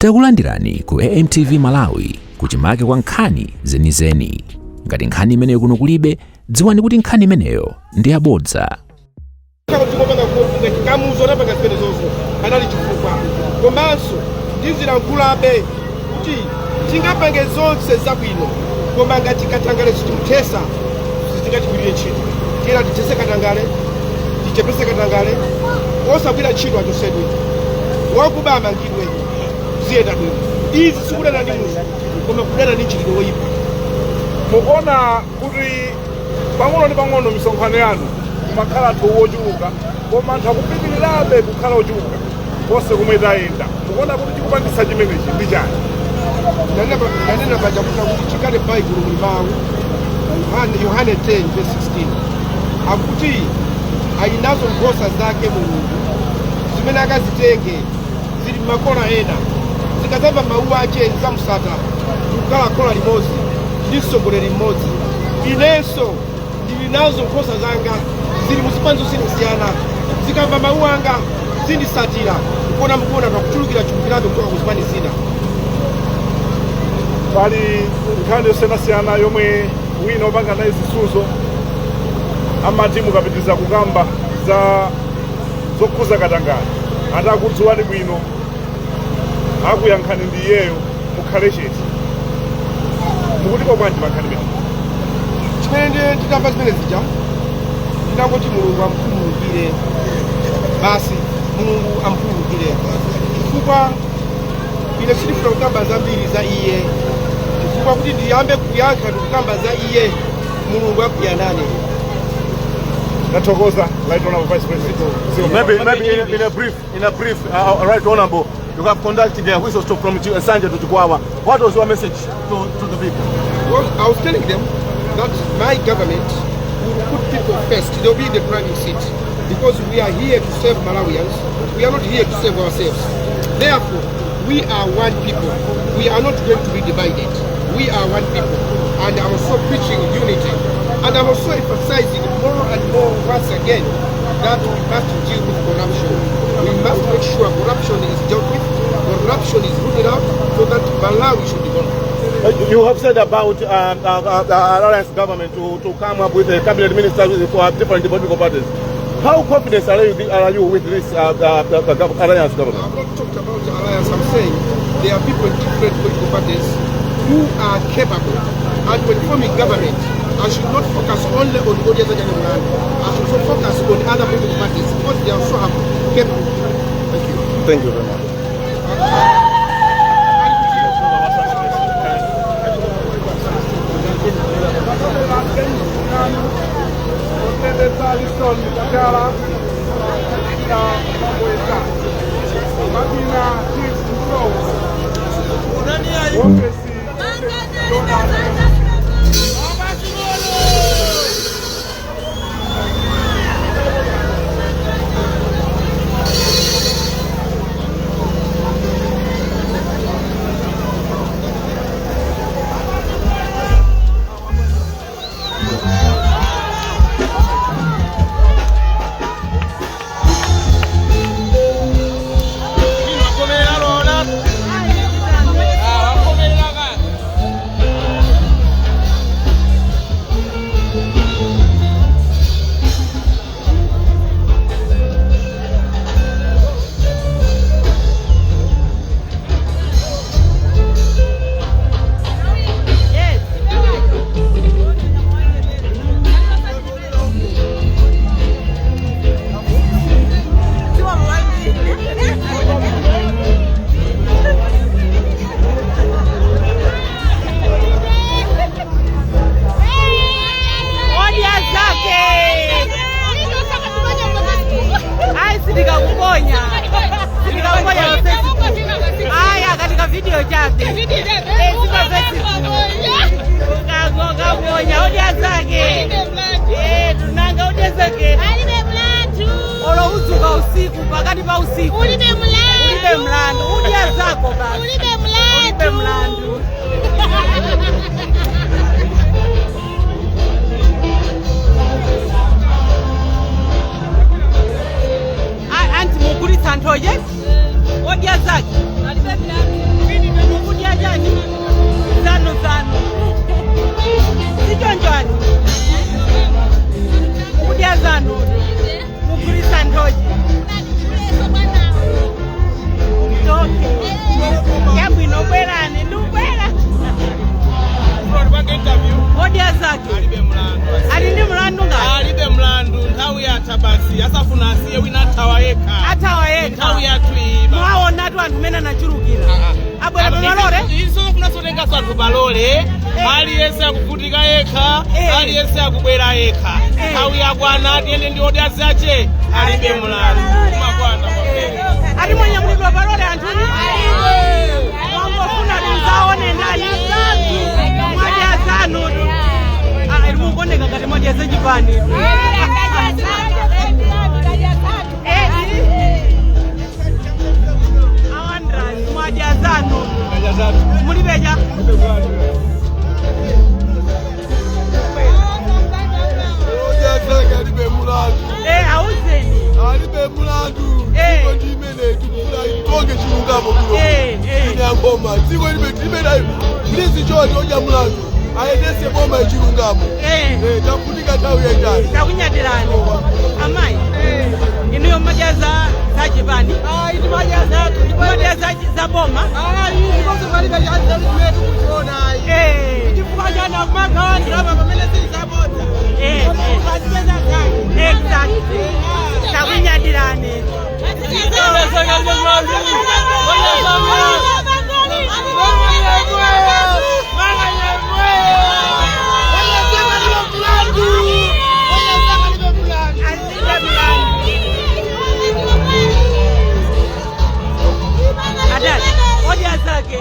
Takulandirani ku AMTV Malawi, kuchimake kwa nkhani zenizeni. Ngati nkhani imeneyo kuno kulibe, dziwani kuti nkhani imeneyo ndi yabodza. Tikopanga kofunga chikamuzo anapanga zimenezozo anali chifukwa. Komanso ndizilankhulabe kuti tingapange zonse zabwino, koma ngati katangale sitimuthesa, sitingachigwirire ntchito. Tiyena tithese katangale, tichepese katangale. Osagwira ntchito achosedwe, wakuba amangidwe, ziyenda bwino. Izi sikudana ndi munthu, koma kudana ndi mchitidwe woyipa. Mukuona kuti pang'ono ndi pang'ono misonkhano yanu kumakhala anthu ochuluka, koma anthu akupitirirabe kukhala ochuluka konse komwe tayenda. Mukuona kuti chikupangitsa chimenechi ndi chani? Ndanena paja kuti chikale Baibulo muli mawu, Yohane 10 verse 16, akuti ali nazo nkhosa zake Mulungu zimene akazitenge, zili m'makola ena. Zikadzamva mawu ache, zidzamusata, ndikukhala khola limodzi ndi mtsogoleri mmodzi. Inenso ndili nazo nkhosa zanga, zili muzipani zosiyanasiyana. Zikamva mawu anga, zindisatira. Kuona mukuona pakuchulukira chulukirabe kuchoka ku zipani zina. Pali nkhani yosiyanasiyana yomwe wina wopanga naye zisuzo amati mukapitiriza kukamba za zokhuza katangale, atakudziwani bwino, akuyankhani ndi iyeyo, mukhale chete. Mukutipo bwanji pa nkhani imene? Chimene ndiye nditamva zimene zija, ndinangoti Mulungu amkhululukire basi, Mulungu amkhululukire, chifukwa ine sindifuna kukamba zambiri za iye, chifukwa kuti ndiyambe kuyankha ndikukamba za iye, Mulungu akuyanane. Tathokoza, Right Honorable Vice President. Maybe in a brief, Right Honorable, you have conducted a whistle stop from Nsanje to Chikwawa. What was your message to the people? Well, I was telling them that my government will put people first. They'll be in the driving seat because we are here to serve Malawians. We are not here to save ourselves. Therefore, we are one people. We are not going to be divided. We are one people. And I'm also preaching unity. And I'm also emphasizing more and more once again that we must deal with corruption. We must make sure corruption is dealt with, corruption is rooted out, so that Malawi should develop. You have said about alliance government to come up with a cabinet ministers for different political parties. How confident are you with this alliance government? I've not talked about the alliance. I'm saying there are people in different political parties who are capable. And when forming government, I should not focus only on Odya Zake Alibe Mlandu. I should also focus on other political parties because they also have capable. Thank you. Thank you very much. Otendetsa Liston Kachala na Mabweza Makina Chief Msowo Ofesi. Donald. Odya zake. Ai, sindikakuponya, sindikakuponya pa Facebook. Aya, katika video chake. Eh, si pa Facebook. Ukaponya odya zake. Eh, tunanga odya zake. Alibe mlandu. Olo uzuka usiku, pakati pa usiku. Ulibe mlandu. Ulibe mlandu. Udya zako basi. Ulibe mlandu. Ulibe mlandu. Anti mugulitsa nthoje, odya zake. Alibe mlandu. yekha. Athawa yekha. Nthawi yathu iyi. Mwaonatu anthu mene anachulukira abwera pamalore. Iso kunasotengaso anthu palole. Aliyense akuvutika yekha. Aliyense akubwera yekha. Nthawi yakwana, tiyende ndi Odya Zake Alibe Mlandu. Kumakwana kwambiri. Ati mwanyamulidwa palole anthuni, mwangofuna tizaone ndani mwadya zanu. Ah, mukuoneka ngati mwadya zachipani. Awandras mwadya zanu mulibeja. Odya Zake Alibe Mulandu. Auzeni. Alibe mulandu. Dziko ndi imene tikufuna itonge chilungamo kuno. Ine angoma dziko libe timenayo. Please choti odya mulandu ayendese boma chilungamo. Tafunika nthawi yaitali. Takunyadirani amayi. Inuyo mmadya za zachipani, mmadya za boma? Chifukwa chana kumagawa ndalama pamene zili zabodza. Exactly, takunyadirani. Adali Odya Zake.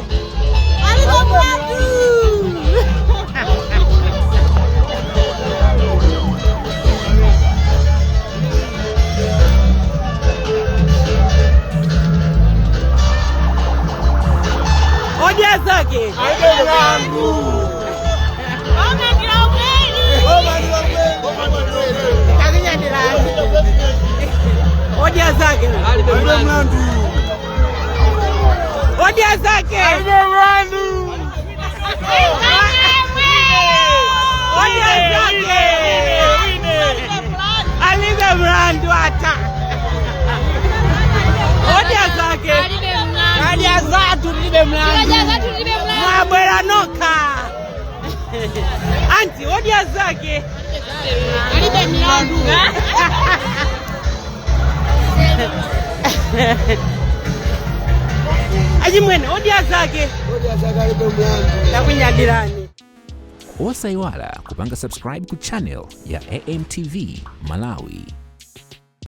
Odya Zake. Takunyadirani. Odya Zake. Odya Zake. Odya Zake Alibe Mlandu ata. Odya Zake. Odya zathu tilibe mlandu. Mwabwera nokha anti Odya Zake. Alibe mlandu. Achimwene, Odya Zake. Odya Zake Alibe Mulandu. Takunyadirani. Osayiwala kupanga subscribe ku channel ya AMTV Malawi.